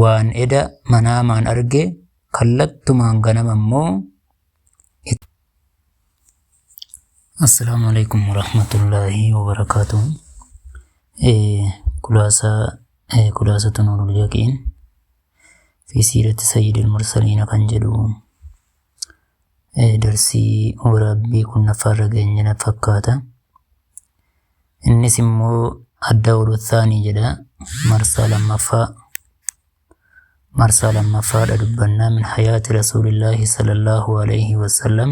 Waan eda manaamaan arge kallattumaan ganama immoo Assalaamu alaikum warahmatullaahi wabarakaatuh. Kulaasaa kulaasatu nuurul yaqiin fi siirati sayyidil mursaliina kan jedhu darsii waraabbii kurnaffaarra geenye na fakkaata. Innis immoo addawru thaanii jedha marsaa lammaffaa marsaa lammaffaadha dubbannaa min hayaati rasuulillaahi sallallahu alaihi wasallam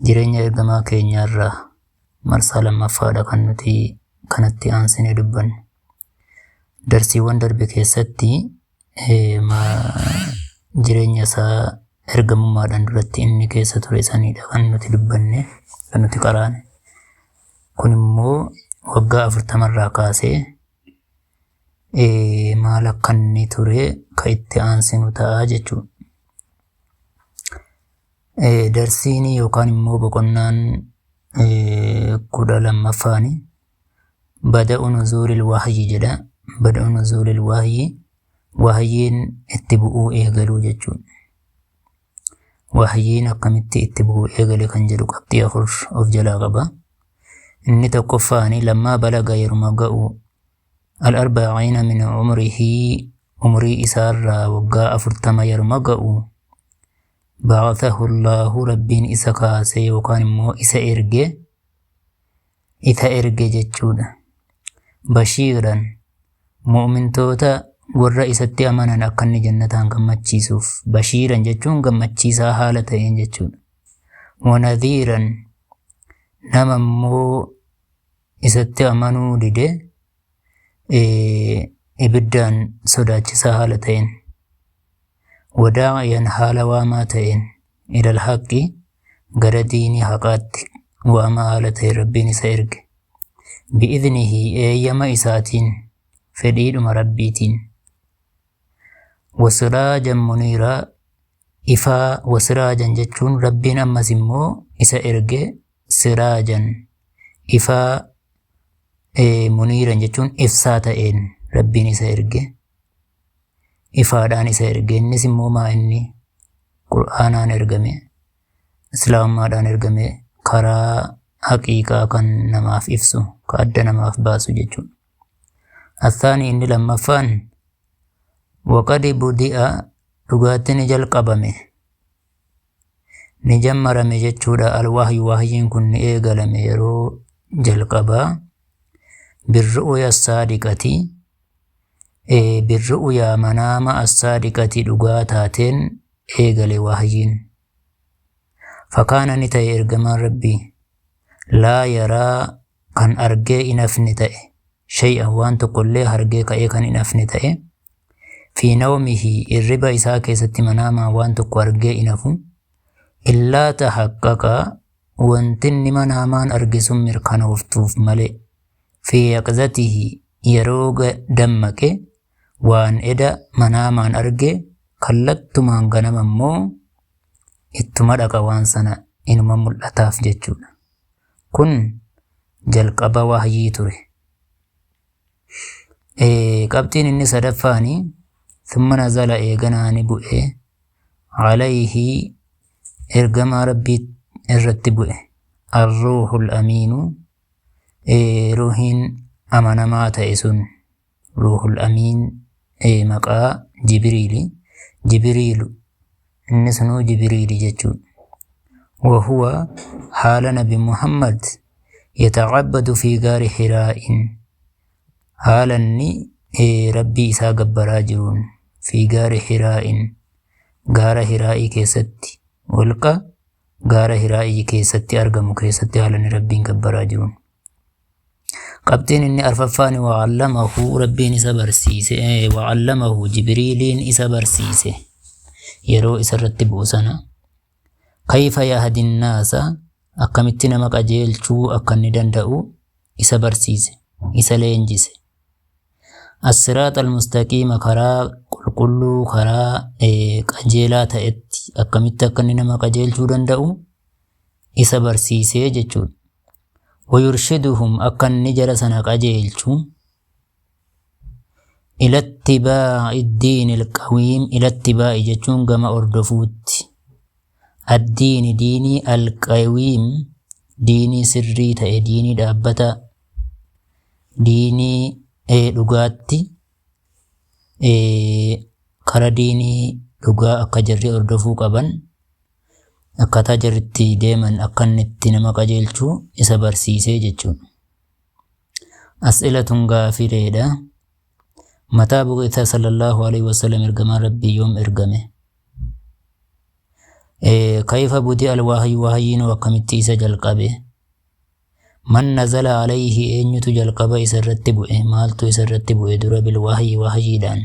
jireenya ergamaa keenyaarraa marsaa lammaffaadha kan nuti kanatti aansinee dubbannu. Darsiiwwan darbe keessatti jireenya isaa ergamummaadhaan duratti inni keessa ture sanidha kan nuti dubbanne kan nuti qaraane. Kun immoo waggaa 40rraa kaasee maal akka inni ture ka itti aansinu ta'a jechuudha. Darsiin yookaan immoo boqonnaan 12ffaani bada'u nuzuulil wahyi jedha. Bada'u nuzuulil wahyi wahyiin itti bu'uu eegaluu jechuudha. Wahyiin akkamitti itti bu'uu eegale kan jedhu qabxii 4 of jalaa qaba. Inni tokkoffaani lammaa balaga yeruma ga'u al-arba'iina min umrihi umrii isaarraa waggaa 40 yeruma ga'u ba'athahu Allahu rabbiin isa kaase yookaan immoo isa erge isa erge jechuudha. Bashiiran mu'mintoota warra isatti amanan akka inni jannataan gammachiisuuf bashiiran jechuun gammachiisaa haala ta'een jechuudha. Wanadhiiran nama immoo isatti amanuu dide ibiddaan sodaachisaa haala ta'een. Wadaa'iyan haala waamaa ta'een ilal haqqi gara diinii haqaatti waamaa haala ta'een rabbiin isa erge. Bi'idhnihi eeyyama isaatiin fedhiidhuma rabbiitiin. Wasiraajan muniiraa ifaa wasiraajan jechuun rabbiin ammas immoo isa erge siraajan ifaa muniiran jechuun ibsaa ta'een rabbiin isa erge. Ifaadhaan isa erge innis immoo maa inni qur'aanaan ergame islaamummaadhaan ergame karaa haqiiqaa kan namaaf ibsu ka adda namaaf baasu jechuudha. Athaanii inni lammaffaan waqadi budi'a dhugaatti ni jalqabame ni jammarame jechuudha. Alwahyu wahyiin kun ni eegalame yeroo jalqabaa birru'uya saadiqati birru'uya manaama assaadiqati dhugaa taateen eegale wahyiin. Fakkaana ni ta'e ergamaan rabbii laa yaraa kan argee hin hafne ta'e shay'an waan tokkollee argee ka'ee kan hin hafne ta'e fi nawmihi irriba isaa keessatti manaamaa waan tokko argee hin hafu illaa tahaqqaqa wanti inni manaamaan arge sun mirkanooftuuf malee fi yaqzatihi yeroo dammaqe waan eda manaamaan arge kallattumaan ganama immoo ittuma dhaqa waan sana inuma mul'ataaf jechuudha. Kun jalqaba wahyii ture. Qabxiin inni sadaffaani thumma nazala eeganaa ni bu'e alayhi ergamaa rabbii irratti bu'e arruuhul amiinu ruuhiin amanamaa ta'e sun ruuhul amiin maqaa jibriili jibriilu inni sunuu jibriili jechuudha. Wahuwa haala nabi Muhammad yata'abbadu fi gaari hiraa'in haala inni rabbii isaa gabbaraa jiruun fi gaari hiraa'in gaara hiraa'ii keessatti holqa gaara hiraa'ii keessatti argamu keessatti haala inni rabbiin gabbaraa jiruun. Qabxiin inni arfaffaan wa'allamahu rabbiin isa barsiise wa'allamahu jibriiliin isa barsiise yeroo isarratti bu'u sana kayfa yahdinnaasa akkamitti nama qajeelchuu akka inni danda'u isa barsiise isa leenjise. As-siraaxa al-mustaqiima karaa qulqulluu karaa qajeelaa ta'etti akkamitti akka inni nama qajeelchuu danda'u isa barsiisee jechuudha. Wayurshiduhum akka inni jara sana qajeelchu Ila ittibaa'i diinil qawiim, ila ittibaa'i jechuun gama hordofuutti. Addiini diinii, alqawiim diinii sirrii ta'e, diinii dhaabbataa, diinii dhugaatti, kara diinii dhugaa akka jarri hordofuu qaban, akkaataa jarri itti deeman akka inni itti nama qajeelchu isa barsiisee jechuudha. As'ilatun gaafileedha. Mataa bu'itha sallallahu alaihi wasallam, ergamaan Rabbii yoom ergame? Kayfa budi alwahyu, wahyiin akkamitti isa jalqabe? Man nazala alayhi, eenyutu jalqaba isa irratti bu'e? Maaltu isa irratti bu'e dura? Bilwahyi, wahyiidhaan.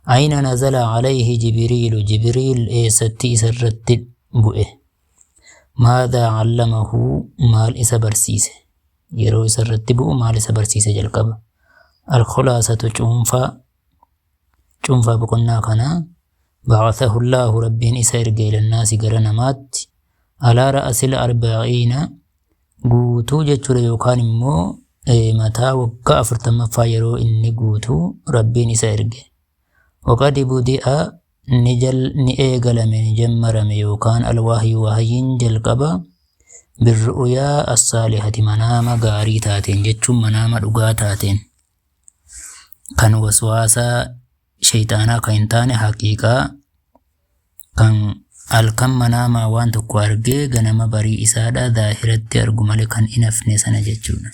Ayna nazala alayhi Jibriilu, Jibriil eessatti isa irratti bu'e? Maadhaa allamahu, maal isa barsiise? Yeroo isa irratti bu'u maal isa barsiise jalqaba? Alkhulaasatu, cuunfaa, cuunfaa boqonnaa kanaa: ba'athahu Allaahu, Rabbiin isa erge, ilannaasi, gara namaatti, alaa ra'asil arba'iina guutuu jechuudha, yookaan immoo mataa waggaa 40ffaa yeroo inni guutuu Rabbiin isa erge. Waqadi budi'a, ni jal ni eegalame, ni jammarame, yookaan alwahyu, wahyiin jalqaba, birru'yaa as-saalihati, manaama gaarii taateen jechuun manaama dhugaa taateen, kan waswaasaa shayxaanaa kan hin taane, haqiiqaa kan halkan manaamaa waan tokko argee ganama barii isaadha zaahiratti argu malee kan hin hafne sana jechuudha.